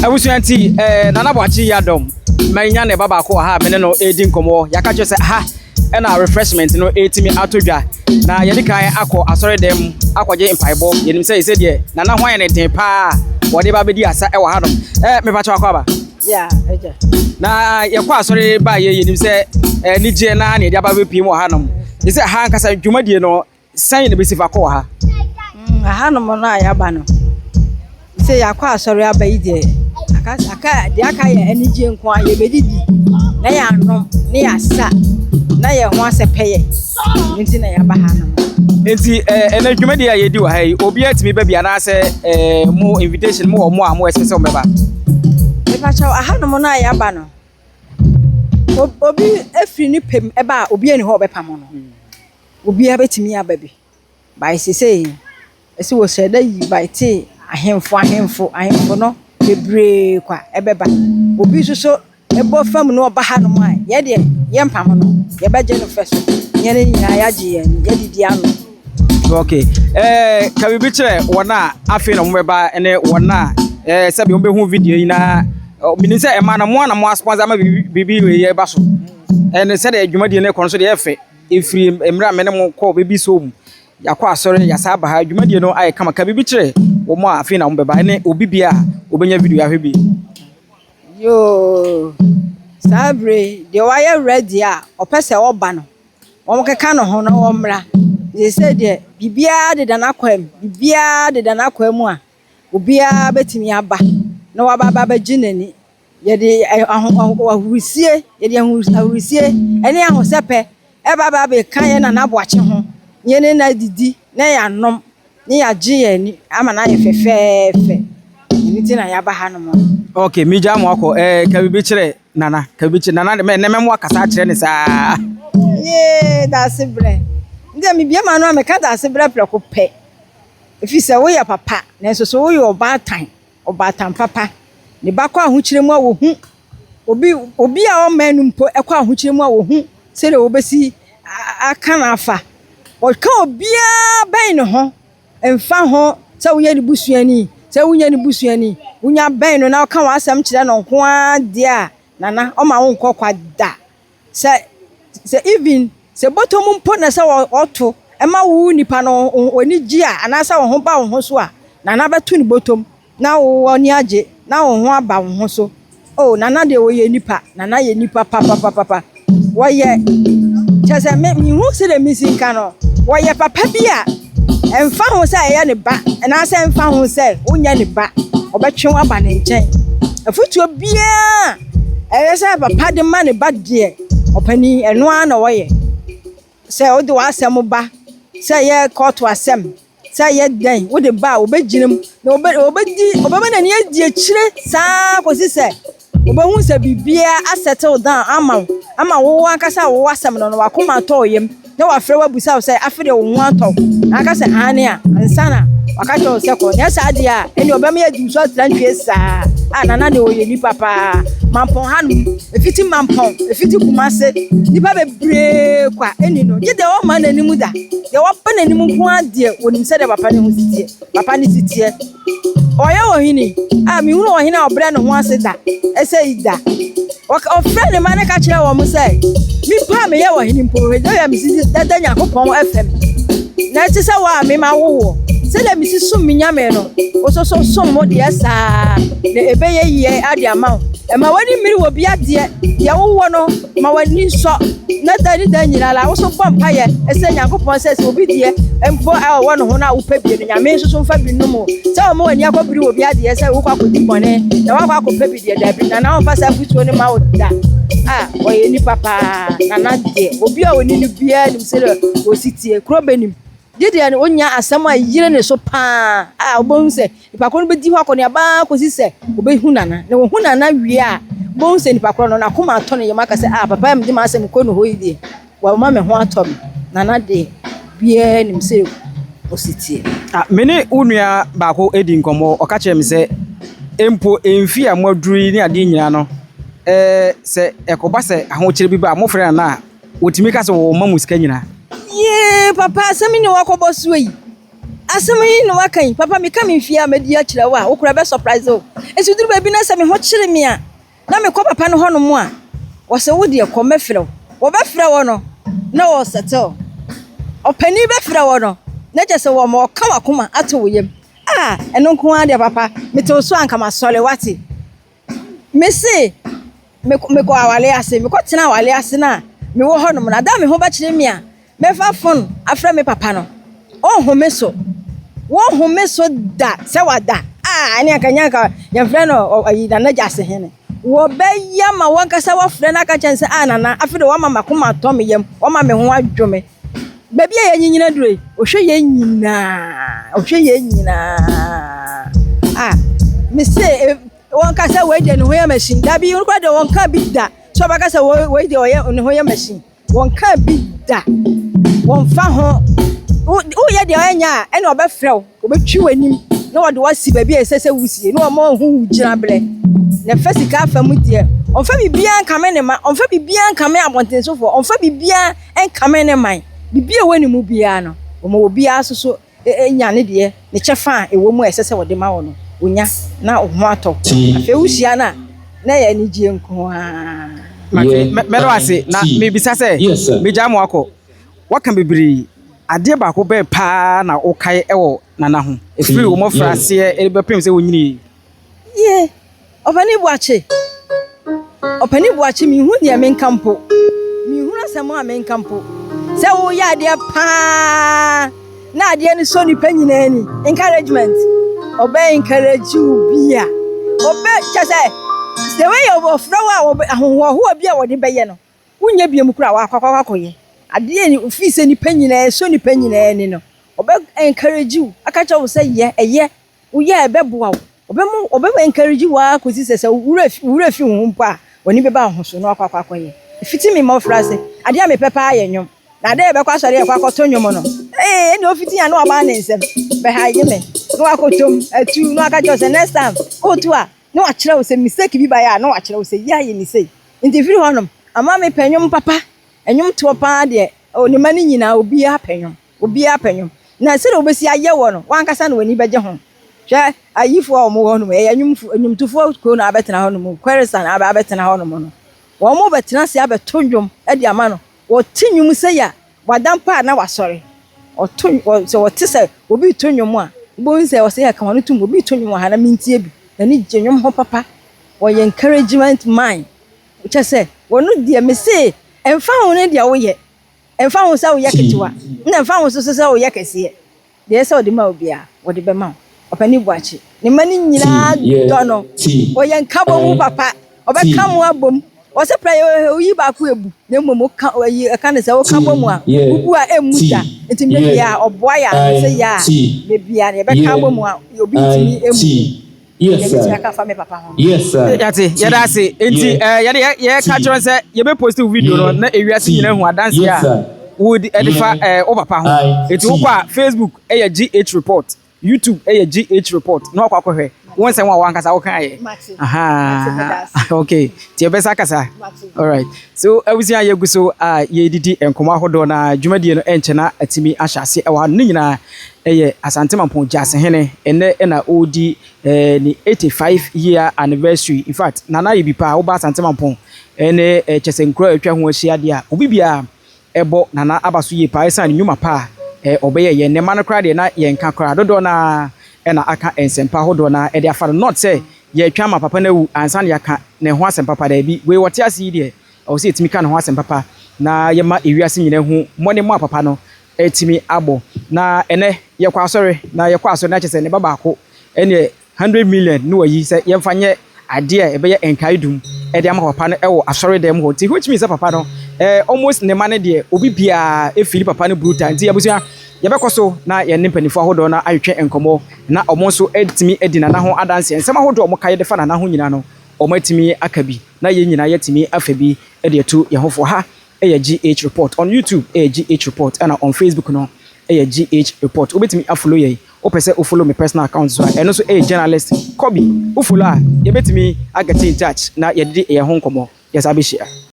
Abusua nti eh, Nana Boakye Yiadom manya ne ba baako wɔ ha a me ne no redi nkɔmmɔ. Yɛaka kyerɛ sɛ ha ɛna refreshment no ɛretumi ato dwa. Na yɛde kan akɔ asɔredan mu akɔgye mpaebɔ. Yɛnim sɛ ɛsɛ deɛ Nana ho ayɛ ne den paa a wɔde ba bɛdi asa ɛwɔ hanom. Eh, mepakyɛ wakɔ aba? Yeah, agya. Na yɛkɔ asɔre baeɛ yɛnim sɛ anigyeɛ na na yɛde aba bɛpie mu wɔ hanom. Ɛsɛ ha ankasa dwumadie no Sɛn na ebesi fa kɔ wɔ ha? Ahanom no a yɛaba no, sɛ yɛakɔ asɔre aba yi deɛ, aka aka deɛ aka yɛ anigye nko ara. Yɛbɛdidi na yɛanom na yɛasa na yɛn ho asɛpɛ yɛ. Ɛno nti na yɛaba hanom. Nti ɛnɛ dwumadi a yɛdi wɔ ha yi, obiara tumi ba bi anaasɛ mo invitation mo wɔ mo a mo ɛsɛ sɛ wɔbɛba? Mepakyɛw, ahanom no a yɛaba no, obi firi ne pɛ mu ba a, obiara nni hɔ a ɔbɛpamo no. Obiara bɛtumi aba bi. But seesei ɛsɛ wɔhyɛ da yi invite ahemfo ahemfo ahemfo no bebree kwa ɛbɛba. Obi nso so bɔ fam na ɔba hanom a, yɛn deɛ yɛmpamo no, yɛbɛgye no fɛ so. Yɛn nyinaa yɛagye yɛn ani, yɛadidi anom. Okay. Eh, ka biribi kyerɛ wɔn a afei na wɔbɛba ne wɔn a eh, sɛbi wɔbɛhu video yi na menim sɛ ɛma no mo a na mo asponsor ama biribi wei ɛba so. Ɛne sɛdeɛ dwumadie no kɔ no so deɛ ɛyɛ fɛ. Ɛfiri mmerɛ a me ne mo kɔɔ baabi so mu, yɛakɔ asɔre, yɛasan aba ha, dwumadie no ayɛ kama. Ka biribi kyerɛ wɔn a afei na wɔbɛba ne obi bia a wɔbɛnya video ahwɛ bi. Yoo, saa berɛ yi, deɛ wayɛ ready a ɔpɛ sɛ ɔba no, wɔnkeka ne ho na wɔmmra. Seesei deɛ, biribiara deda n'akwan mu, biribiara deda n'akwan mu a, obiara bɛtumi aba na waba abɛgye n'ani. Yɛde ahurusie, yɛde ahurusie ne ahosɛpɛ ɛba ba abɛka yɛn Nana Aboakye ho, na yɛne no adidi, na yɛanom, na yɛagye yɛn ani ama no ayɛ fɛfɛɛfɛ. Ɛno nti na yɛaba hanom no. Ok, megyaa mo akɔ. Eh, ka biribi kyerɛ Nana. Ka biribi kyerɛ Nana. Mɛ, nɛ mɛmo akasa akyerɛ ne saa. Yee, Daasebrɛ. Ndeɛ mebue m'ano a meka Daasebrɛ prɛko pɛ. Ɛfiri sɛ woyɛ papa, nanso so woyɛ ɔbaatan. Ɔbaatan papa. Ne ba kɔ ahokyere mu a ohu. Obi obi a ɔmmɛn no mpo kɔ ahokyere mu a ohu sɛnea obesi aka no afa. Ɔka obiara bɛn ne ho, ɛmfa ho sɛ woyɛ ne busuani, sɛ wonyɛ ne busuani. Wonya bɛn no na woka w'asɛm kyerɛ no nko ara deɛ a, Nana, ɔmma wonkɔ kwa da. Sɛ sɛ even sɛ bɔtɔ mu mpo na sɛ ɔto ma wo nipa no w'ani gye a anaasɛ wo ho ba wo ho so a, Nana bɛto ne bɔtɔ mu na wo w'ani agye na wo ho aba wo ho so. Oh Nana deɛ ɔyɛ nipa, Nana yɛ nipa papapapapa. Wɔyɛ kyerɛ sɛ me menhu sɛdeɛ mensi nka no. Wɔyɛ papa bi a ɛmfa ho sɛ ɛyɛ ne ba anaasɛ ɛmfa ho sɛ wonyɛ ne ba, ɔbɛtwe wo aba ne nkyɛn. Afotuo biara a ɛyɛ sɛ papa de ma ne ba deɛ, ɔpanin, ɛno ara na ɔyɛ. Sɛ wode w'asɛm ba, sɛ ɛyɛ kɔɔto asɛm, sɛ ɛyɛ dɛn, wode ba a, ɔbɛgyina mu na ɔbɛdi, ɔbɛma n'ani adi akyire saa kɔsi sɛ ɔbɛhu sɛ biribiara asɛtew down ama wo, ama wo ankasa a wowɔ asɛm no no, w'akoma atɔ wo yam, na wafrɛ wo abisa wo sɛ, afei deɛ wo ho atɔ wo? Na aka sɛ aane a, ansa na waka kyerɛ wo sɛ kɔ. Nyɛ saa deɛ a, ɛnneɛ ɔbɛma yɛadi wo so atra ntwie saa. A Nana deɛ ɔyɛ nipa paa. Mampɔn hanom, ɛfiti Mampɔn, ɛfiti Kumase, nnipa bebree kwa ɛnni no. Gye deɛ ɔmma n'anim da. Deɛ waba n'anim nko ara deɛ, ɔnim sɛdeɛ papa no ho si teɛ. Papa no si teɛ. Ɔyɛ ɔhene a mehunu ɔhene a ɔbrɛ ne ho ase da sɛ yi da. Ɔfrɛ ne mma no ka kyerɛ wɔn sɛ, Me mpo a meyɛ ɔhene mpo, hwɛ a mesi dada Nyankopɔn fam. Na ɛte sɛ wo a me mawo woɔ. Sɛdeɛ mesi som me nyame no, wo nso so som wo deɛ saa, na ɛbɛyɛ yie ade ama wo. Mma w'ani mmere wɔ obi adeɛ, deɛ wowɔ no, Ma w'ani nsɔ na da ne da nyina ara wo so bɔ mpaeɛ srɛ Nyankopɔn sɛ sɛ obi deɛ mpo a ɔwɔ ne ho no a wopɛ bie no Nyame nso so mfa bi nnom wo sɛ ɔma w'ani akɔbiri wɔ obi adeɛ sɛ wokɔ akɔdi bɔne na woakɔ akɔpɛ bi deɛ daabi Nana ɔmfa saa afutuo no ma wo da a ɔyɛ nipa paa Nana deɛ obi a ɔni no biara nim sɛdeɛ ɔsi tie kuro bɛnim Gye deɛ ɔnya asɛm a ɛyere ne so pa ara a, wobɛhu sɛ nipa korɔ no bɛdi hɔ akɔneaba ara kɔsi sɛ ɔbɛhu Nana. Na ɔhu Nana wie a, wobɛhu sɛ nipa korɔ no, n'akoma atɔ ne yam aka sɛ, ah, papa a mede m'asɛm kɔ ne hɔ yi deɛ, wama me ho atɔ me. Nana deɛ, obiara nim sɛ ɔsi teɛ. Ah, me ne wo nua baako di nkɔmmɔ, ɔka kyerɛɛ me sɛ, mpo mfe a moaduru yi ne adeɛ nyinaa no, eh, sɛ ɛkɔba sɛ ahokyere bi ba a, mofrɛ Nana a, Wɔtumi ka sɛ wɔma mo sika nyinaa. Yee papa asɛm ne wakɔbɔ soɔ yi. Asɛm yi na waka yi, papa meka me mfie a madi akyerɛ wo a, wo koraa ɛbɛ surprise wo. Nti duru baabi na sɛ me ho kyere me a, na mekɔ papa no hɔnom a, wɔsɛ wo deɛ kɔ mɛfrɛ wo. Wɔbɛfrɛ wɔ no na wɔsettle. Ɔpanin bɛfrɛ wɔ no na kyerɛ sɛ wɔma ɔka w'akoma ato wo yam. Ah, ɛno nko ara deɛ papa, mete wo so a anka masɔre wate. Mese mekɔ aware ase, mekɔtena aware ase no a mewɔ hɔnom no, ada a me ho bɛkyere me a, mɛfa fon afrɛ me papa no, ɔnhome so. Wɔnhome so da sɛ wada. Ah, ɛne anka nyɛ anka yɛmfrɛ no ayi Nana Gyasehene. Wɔbɛyɛ ma wɔnkasa wɔfrɛ no aka kyerɛ no sɛ, ah Nana, afei de wama m'akoma atɔ me yam, wama me ho adwo me. Baabi a yɛanyinyin aduru yi, ɔhwɛ yɛn nyinaa, ɔhwɛ yɛn nyinaa. Ah, mese eh, wɔnka sɛ wei deɛ ne ho yɛ machine. Dabi, wɔn koraa deɛ wɔnka bi da. Sɛ wɔbɛka sɛ wei deɛ ɔyɛ ne ho yɛ machine. Wɔnka bi da. Wɔmfa ho. Woyɛ deɛ ɔnyɛ a, ɛna ɔbɛfrɛ wo. Wɔbɛtwi w'anim na wɔde wo asi baabi a ɛsɛ sɛ wosie na wɔama woahu wo gyinaberɛ. Na ɛfa sika afa mu deɛ, ɔmfa biribiara nkame ne mma, ɔmfa biribiara nkame abɔntensofoɔ, ɔmfa biribiara nkame ne man. Biribi a ɛwɔ ne mu biara no, ɔma obiara nso so nya ne deɛ, ne kyɛfa a ɛwɔ mu a ɛsɛ sɛ ɔde ma wo no, ɔnya na wo ho atɔ wo. Afei wohyia no a, na ɛyɛ anigyeɛ nko ara. Mate, mɛda wo ase. Na mebisa sɛ, megyaa mo akɔ? Woaka bebree. Adeɛ baako bɛn paa na wokae wɔ Nana ho? Ɛfiri wo mmɔfraseɛ de bɛpem sɛ wonyiniiɛ yi. Yie, Ɔpanin Boakye, Ɔpanin Boakye, menhu deɛ menka mpo. Menhunu asɛm a menka mpo. Sɛ woyɛ adeɛ paa na adeɛ no sɔ nnipa nyinaa ani, encouragement, ɔbɛ encourage wo bi a, ɔbɛ, kyɛ sɛ, the way ɔfrɛ wo a, ahohoahoa bi a wɔde bɛyɛ no, Wonyɛ biom koraa wakɔ akɔ akɔyɛ adeɛ a ofii sɛ nipa nyinaa ɛsɔ nipa nyinaa ani no ɔbɛ encourage wo aka kyerɛ wo sɛ yɛ ɛyɛ woyɛ a ɛbɛboa wo ɔbɛma ɔbɛ encourage wo ara kɔsi sɛ sɛ wo werɛ fi wo ho mpo a w'ani bɛba wo ho so na wakɔ akɔ akɔyɛ. Ɛfiti me mmɔfra ase adeɛ a mepɛ paa yɛ nnwom na adeɛ a yɛbɛkɔ asɔre yɛkɔ akɔto nnwom no ee ɛnna ofiti a na wabaa ne nsam bɛhaye me na wakɔtom atu na waka kyerɛ wo sɛ next time woto a na wakyerɛ wo sɛ mistake bi baeɛ a na wakyerɛ wo sɛ yi ayɛ ne sei nti firi hɔnom ama me pɛ nnwom papa nnwom toɔ paa deɛ oh, ne mma no nyinaa obiara pɛ nnwom obiara pɛ nnwom na sɛdeɛ wobɛsi ayɛ wɔ no wankasa na w'ani bɛgye ho hwɛ ayifoɔ a wɔn wɔ hɔnom ɛyɛ nnwomfo nnwomtofoɔ kuo na abɛtena hɔnom kwɛresan abɛ abɛtena hɔnom no wɔn bɛtena ase abɛto nnwom de ama no wɔte nnwom sɛ yɛ Wada mpo a na wasɔre. Ɔto ɔ sɛ ɔte sɛ obi reto nnwom a, wobɛhu sɛ ɔsɛ yɛ ka wɔn tom obi reto nnwom wɔ ha na mentie bi. N'ani gye nnwom ho papa. Ɔyɛ encouragement man. Kyɛ sɛ wɔno deɛ mese ɛmfa ho ne deɛ woyɛ, ɛmfa ho sɛ woyɛ ketewa, na ɛmfa ho nso sɛ woyɛ kɛseɛ. Deɛ ɛsɛ sɛ ɔde ma wo biara, ɔde bɛma wo. Ɔpanin Boakye, ne mma no nyinaa dɔ no. Ɔyɛ nkabɔmu papa. Ɔbɛka mo abom. Ɔsɛ pra yɛ oyi baako ebu, na mmom woka ayi ɛka ne sɛ woka bɔ mu a, wobu a emmu da. Nti mmerɛ biara ɔboa yɛ ano sɛ yɛ a, mmerɛ biara no yɛbɛka abɔ mu a, obi ntumi mmu yɛn. Deɛ mɛtumi aka afa me papa ho no. Yɛte, yɛda ase. Enti eh, yɛde yɛka kyerɛ sɛ yɛbɛ post wo video no na ewiase nyinaa hu adanse a wodi ɛde fa eh, wo papa ho. Enti wokɔ a Facebook ɛyɛ GH Report, YouTube ɛyɛ GH Report na wakɔ akɔhwɛ wo nsɛm a wankasa woka yɛ. Aha, okay. Nti yɛbɛsa kasa. Alright. So abusua yɛgu so a yɛredidi nkɔmmɔ ahodoɔ na dwumadie no ɛnkyɛ na atumi ahyɛ ase ɛwɔ ha no ne nyinaa ɛyɛ Asante Mampong Gyasehene ɛnɛ ɛna ɔredi eh, ne 85 year anniversary. In fact, Nana yɛ bi paa woba Asante Mampong ɛne eh, kyɛ sɛ nkuro a atwa ho ahyia deɛ a obi biara ɛbɔ Nana aba so yie paa ɛsiane nnwuma pa a eh, ɔbɛyɛ yɛn ne mma no koraa deɛ na yɛnka koraa dodoɔ no ara ɛna aka nsɛmpa ahodoɔ no ara ɛde afa no not sɛ Yɛretwɛn ama papa no awu ansa na yɛaka ne ho asɛm papa? Daabi. Wei ɔte ase yi deɛ, ɛwɔ sɛ yɛtumi ka ne ho asɛm papa na yɛma ewiase nyinaa hu mmɔdemmɔ a papa no atumi abɔ. Na ɛnnɛ, yɛkɔ asɔre, na yɛkɔ asɔre na kyerɛ sɛ ne ba baako ɛneɛ 100 million na wayi sɛ yɛmfa nyɛ adeɛ a ɛbɛyɛ nkaedum de ama papa no wɔ asɔredan mu hɔ. Nti which means sɛ papa no, eh, almost ne mma no deɛ, obi biara fili papa no brutal. Nti abusua, Yɛbɛkɔ so na yɛne mpanyimfo ahodoɔ no atwetwe nkɔmmɔ na wɔn nso atumi adi Nana ho adanseɛ. Nsɛm ahodoɔ a wɔkaeɛ de fa Nana ho nyinaa no, wɔatumi aka bi na yɛn nyinaa yɛatumi afa bi de atu yɛn ho fo. Ha yɛ GH Report. On YouTube yɛ GH Report ɛna on Facebook no yɛ GH Report. Wobɛtumi afollow yɛn. Wopɛ sɛ wo follow me personal account nso a, ɛno nso yɛ Journalist Kobby. Wo follow a, yɛbɛtumi a get in touch na yɛde yɛn ho nkɔmmɔ. Yɛsan bɛhyia.